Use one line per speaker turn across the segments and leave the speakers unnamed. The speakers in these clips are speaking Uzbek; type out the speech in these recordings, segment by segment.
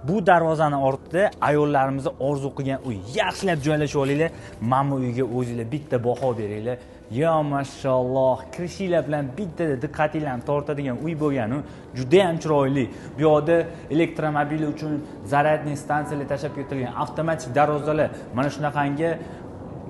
Bu darvozani ortida ayollarimiz orzu qilgan uy. Yaxshilab joylashib olinglar. Mana bu uyga o'zinglar bitta baho beringlar. Yo mashalloh, kirishinglar bilan bittada diqqatinglarni tortadigan uy bo'lgani juda ham chiroyli. Bu yoqda elektromobil uchun zaryadniy stansiyalar tashlab ketilgan, avtomatik darvozalar mana shunaqangi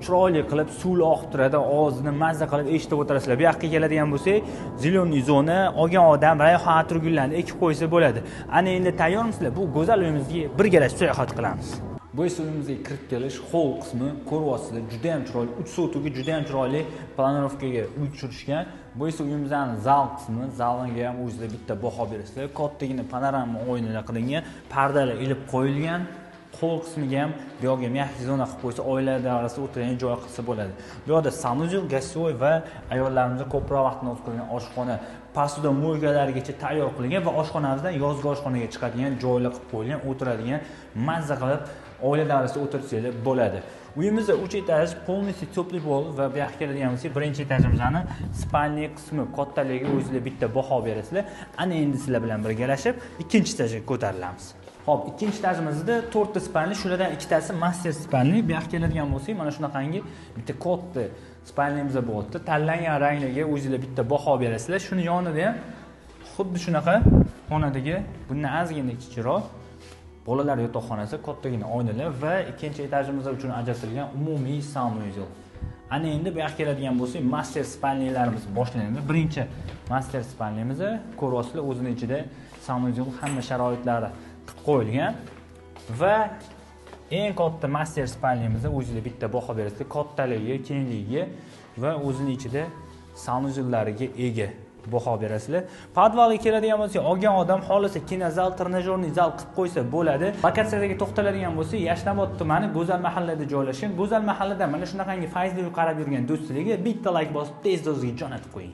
chiroyli qilib suvlar oqib turadi, ovozini mazza qilib eshitib o'tirasizlar. Bu yoqqa keladigan bo'lsak, zelyoniy zona, olgan odam rayhon atirgullarni ekib qo'ysa bo'ladi. Ana endi tayyormisizlar? Bu go'zal uyimizga birgalashib sayohat qilamiz. Bu esa uyimizga kirib kelish hol qismi, ko'ryapsizlar, juda ham chiroyli, 3 sotuvga juda ham chiroyli planirovkaga uy tushirishgan. Bu esa uyimizning zal qismi, zaliga ham o'zingizlar bitta baho berasizlar. Kattagina panorama oynalar qilingan, pardalar ilib qo'yilgan. Qo'l qismiga ham bu yoqga mягкий zona qilib qo'ysa, oila davrasida o'tiradigan joy qilsa bo'ladi. Bu yoqda sanuzel, gastvoy va ayollarimiz ko'proq vaqtini o'tkazadigan oshxona, pastida mo'ykalargacha tayyor qilingan va oshxonamizdan yozgi oshxonaga chiqadigan joylar qilib qo'yilgan, o'tiradigan, mazza qilib oila davrasida o'tirsanglar bo'ladi. Uyimizda 3 etaj, полностью теплый pol va bu yoqqa keladigan bo'lsak, birinchi etajimizni spalniy qismi kattaligi o'zingizlar bitta baho berasizlar. Ana endi sizlar bilan birgalashib ikkinchi etajga ko'tarilamiz. Xo'p, ikkinchi etajimizda 4 ta spalni, shulardan ikkitasi master spalni. Bu yoqqa keladigan bo'lsak, mana shunaqangi bitta katta spalnimiz bo'lyapti. Tanlangan rangliga o'zingizlar bitta baho berasizlar. Shuni yonida ham xuddi shunaqa xonadagi bundan ozgina kichikroq bolalar yotoqxonasi, kattagina oynalar va ikkinchi etajimiz uchun ajratilgan umumiy sanuzel. Ana endi bu yoqqa keladigan bo'lsak, master spalnilarimiz boshlanadi. Birinchi master spalnimizni ko'ryapsizlar, o'zini ichida sanuzel hamma sharoitlari qilib qo'yilgan va eng katta master spalnimizda o'zingizlar bitta baho berasizlar, kattaligi, kengligiga va o'zini ichida sanuzellariga ega baho berasizlar. Podvalga keladigan bo'lsak, olgan odam xohlasa kinozal, trenajyorniy zal qilib qo'ysa bo'ladi. Lokatsiyadagi to'xtaladigan bo'lsak, Yashnobod tumani Go'zal mahallada joylashgan. Go'zal mahallada mana shunaqangi fayzli uy qarab yurgan do'stlarga bitta like bosib, tez o'ziga jo'natib qo'ying.